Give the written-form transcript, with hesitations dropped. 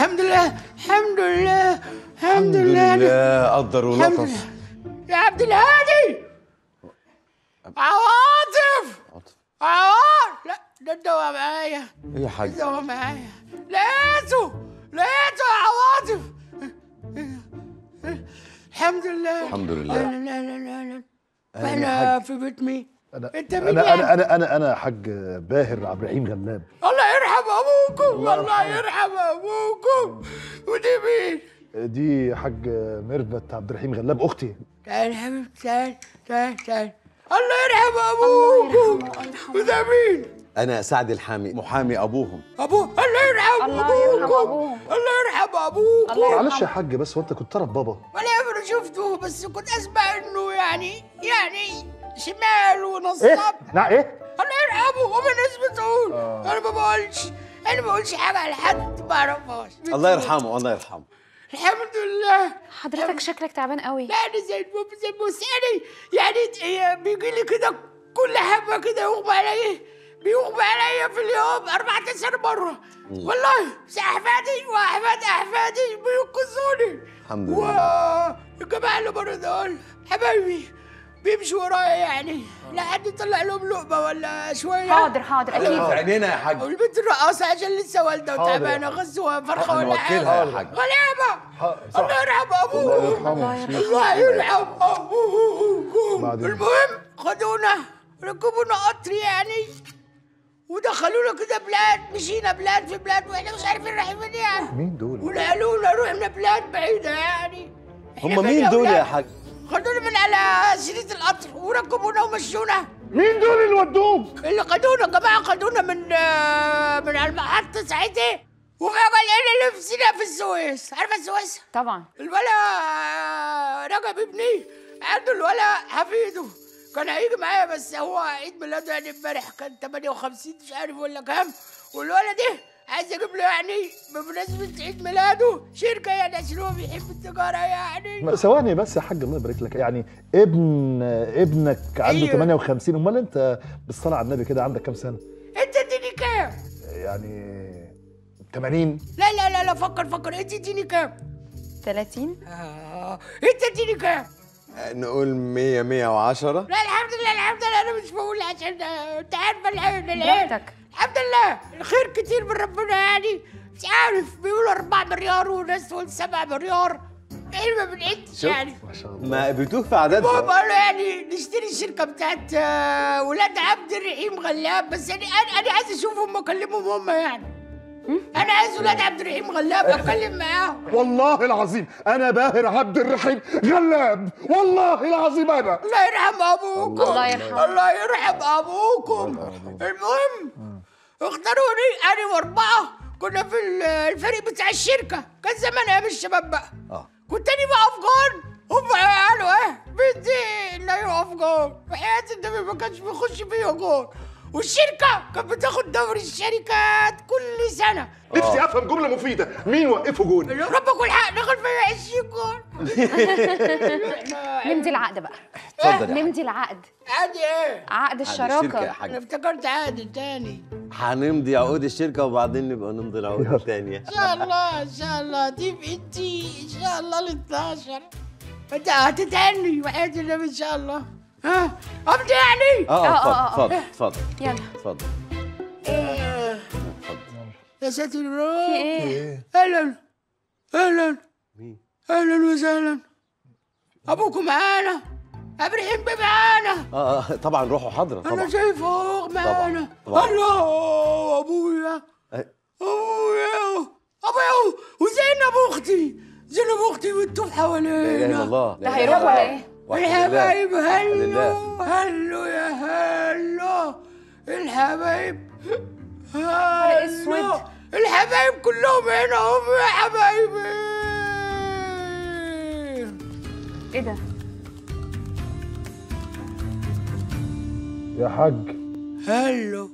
الحمد لله الحمد لله الحمد لله. الحمد لله قدر ولطف. يا عبد الهادي، عواطف، عواطف، لا ده الدواء معايا. ايه يا حاج؟ الدواء معايا. لقيته لقيته يا عواطف. الحمد لله الحمد لله. لا لا لا لا احنا في بيت مين؟ أنا انت مين؟ انا انا انا انا انا حاج باهر عبد الرحيم غلاب. الله يرحم ابوكم، الله يرحم ابوكم. ودي مين؟ دي حاج ميرفت عبد الرحيم غلاب اختي. تعال يا حبيبتي، تعال تعال تعال. الله يرحم ابوكم. وده مين؟ انا سعد الحامي، محامي ابوهم. ابوه؟ الله يرحم ابوكم، الله يرحم ابوكم. معلش يا حاج، بس هو انت كنت تعرف بابا؟ ولا عمري شفته، بس كنت اسمع انه يعني شمال ونصاب. إيه؟ نعم ايه؟ الله يرحمه. ومن الناس بتقول انا ما بقولش، انا ما بقولش حاجة على حد ما اعرفهاش. الله يرحمه، الله يرحمه. الحمد لله. حضرتك شكلك تعبان قوي. لا انا زي الفل، زي بص يعني بيجي لي كده كل حبه كده يغمى عليا، بيغمى عليا في اليوم 14 مرة والله. بس احفادي واحفاد احفادي بينقذوني الحمد لله. والجماعة اللي بره دول حبايبي بيمشوا ورايا يعني، لا حد يطلع لهم لقمة ولا شوية. حاضر حاضر اكيد. في عينينا يا حاج. والبنت الرقاصه عشان لسه والده وتعبانه، غزوها فرخة ولا حاجة. نوكلها يا حاج. غلابة. الله يرحم ابوكم، الله يرحم ابوكم. المهم خدونا ركبونا قطر يعني، ودخلونا كده بلاد، مشينا بلاد في بلاد واحنا مش عارفين رايحين فين يعني. مين دول؟ ونقلونا رحنا بلاد بعيدة يعني. هم مين دول يا حاج؟ خدونا من على شريط القطر وركبونا ومشونا. مين دول اللي ودوك؟ اللي خدونا جماعة، خدونا من على المحطة ساعتها، وفجأة لقينا نفسنا في السويس. عارفة السويس؟ طبعا. الولا رجب ابني عنده الولا حفيده كان هيجي معايا، بس هو عيد ميلاده يعني امبارح كان 58 مش عارف ولا كام، والولد ده عايز اجيب له يعني بمناسبة عيد ميلاده شركة يعني عشان هو بيحب التجارة يعني. ثواني بس يا حاج الله يبارك لك، يعني ابنك عنده أيوه. 58، امال انت بالصلاة على النبي كده عندك كام سنة؟ انت اديني كام؟ يعني 80. لا لا لا لا، فكر فكر، انت اديني كام؟ 30. انت اديني كام؟ نقول 100 110. لا الحمد لله الحمد لله، انا مش بقول عشان انت عارفه العين. الحمد لله الخير كتير من ربنا يعني، مش عارف بيقولوا 4 مليار وناس تقول 7 مليار، احنا ما بنعدش يعني. ما شاء الله، ما بتوه في عددها. المهم قالوا يعني نشتري الشركة بتاعت ولاد عبد الرحيم غلاب، بس يعني انا عايز اشوفهم واكلمهم هم يعني. أنا عايز ولاد عبد الرحيم غلاب أتكلم معاهم. والله العظيم أنا باهر عبد الرحيم غلاب، والله العظيم أنا. الله يرحم أبوكم، الله يرحم، الله يرحم أبوكم. المهم اختاروني أنا وأربعة، كنا في الفريق بتاع الشركة، كان زمان أيام الشباب بقى. كنت أنا بقف جون، هم قالوا إيه بنتي لا يقف جون، وحياة النبي ما كانش بيخش فيها جون. والشركة كانت بتاخد دوري الشركات كل سنة. نفسي أفهم جملة مفيدة، مين وقفه جون؟ ربك والحق دخل فيا 20 جون. نمضي العقد بقى. اتفضل. نمضي العقد. عقد إيه؟ عقد الشراكة. أنا افتكرت عقد تاني. هنمضي عقود الشركة وبعدين نبقى نمضي العقود التانية. إن شاء الله إن شاء الله تبقي أنتي إن شاء الله ال 12. أنت هتتهني وحياة النبي إن شاء الله. ها أمضي يعني؟ اتفضل اتفضل يلا اتفضل. اتفضل. يا ساتر يا رب. في ايه؟ اهلا اهلا. مين؟ اهلا وسهلا. ابوكم معانا، عبد الرحيم بيه معانا. طبعا روحوا حاضره طبعا. انا شايفه معانا. الله ابويا ابويا ابويا وزينب اختي، زينب اختي والطوف حوالينا. لا اله الا الله. ده هيروح ولا ايه؟ الحبايب هلو هلو يا هلو، الحبايب هلو، الحبايب كلهم هنا هم يا حبايبي. ايه ده؟ يا حاج هلو.